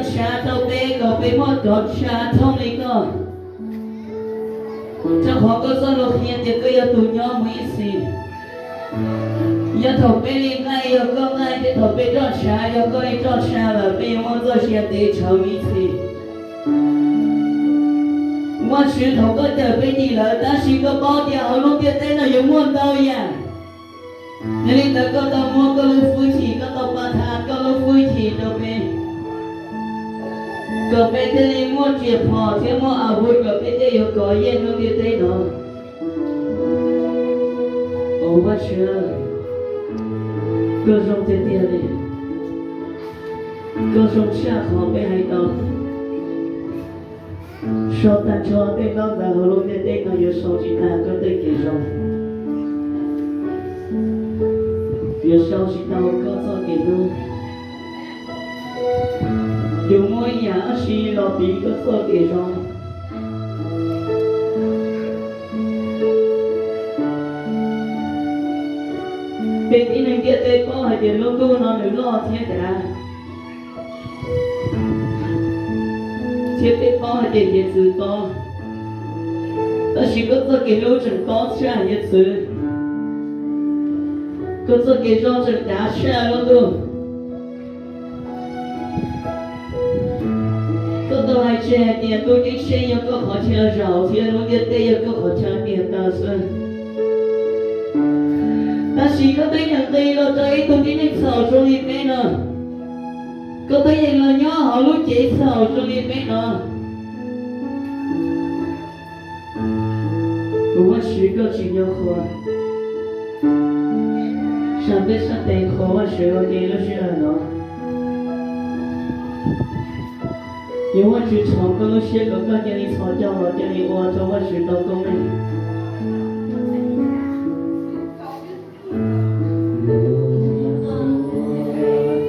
Tshaj rau peb kom peb muaj cov tshaj thooj li koj, rau qhov koj txoj lus qhia tias koj yuav tu nyob mus ib txhis. Yog thaum peb li nqaij yog koj nqaij, thiab thaum peb roj tshaj yog koj li roj tshaj lawm, peb yuav muaj txoj sia ntev tshaj mus ib txhis. Vajtswv, thaum koj cawm peb dim lawm, tab sis koj paub tias hauv lub ntiaj teb no yuav muaj ntau yam. Yog li ntawd koj tau muab koj lub hwj chim, koj tau pab tha koj lub hwj chim rau peb, kom peb thiaj li muaj riam phom thiab muaj a hu kom peb thiaj yuav kov yeej lub ntiaj teb no. Au Vajtswv, koj zoo tiag tiag li. Koj zoo tshaj qhov peb hais tau. Sau tag nrho tej ntaub ntawv hauv lub ntiaj teb no yuav sau tsis tag koj tej kev zoo, yuav sau tsis tau koj txoj kev hlub. Yuav muaj ib yam dab tsi los piv koj txoj kev zoo. Peb tib neeg ntiaj teb paub hais tias lub ntuj no nws loj thiab dav, thiab peb paub hais tias hiav txwv tob, tab sis koj txoj kev hlub tseem tob tshaj hiav txwv, koj txoj kev zoo tseem dav tshaj lub ntuj. Koj tau hais tseg hais tias ntuj ceeb tsheej yog koj qhov chaw zaum thiab lub ntiaj teb yog koj qhov chaw niag taw xwb. Tab sis koj twb yeem nqis los rau ib tug tib neeg txhaum zoo li peb no. Koj twb yeem los nyob hauv lub cev txhaum zoo li peb no. Kuv Vajtswv koj tsim nyog qhuas, sam peb sab tes qhuas Vajtswv ua ke lub sij hawm no. Yuav Vajtswv txhoov koj lub siab kom koj cia li txhos caug los cia li ua rau Vajtswv tau koob meej.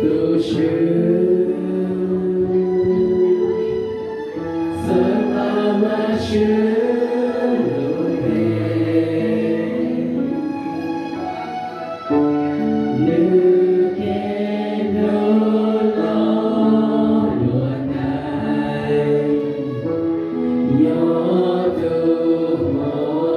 Tus Tswv, txhawb tau Vajtswv lub npe, nws kev hlub los dua ntais, yog tus hu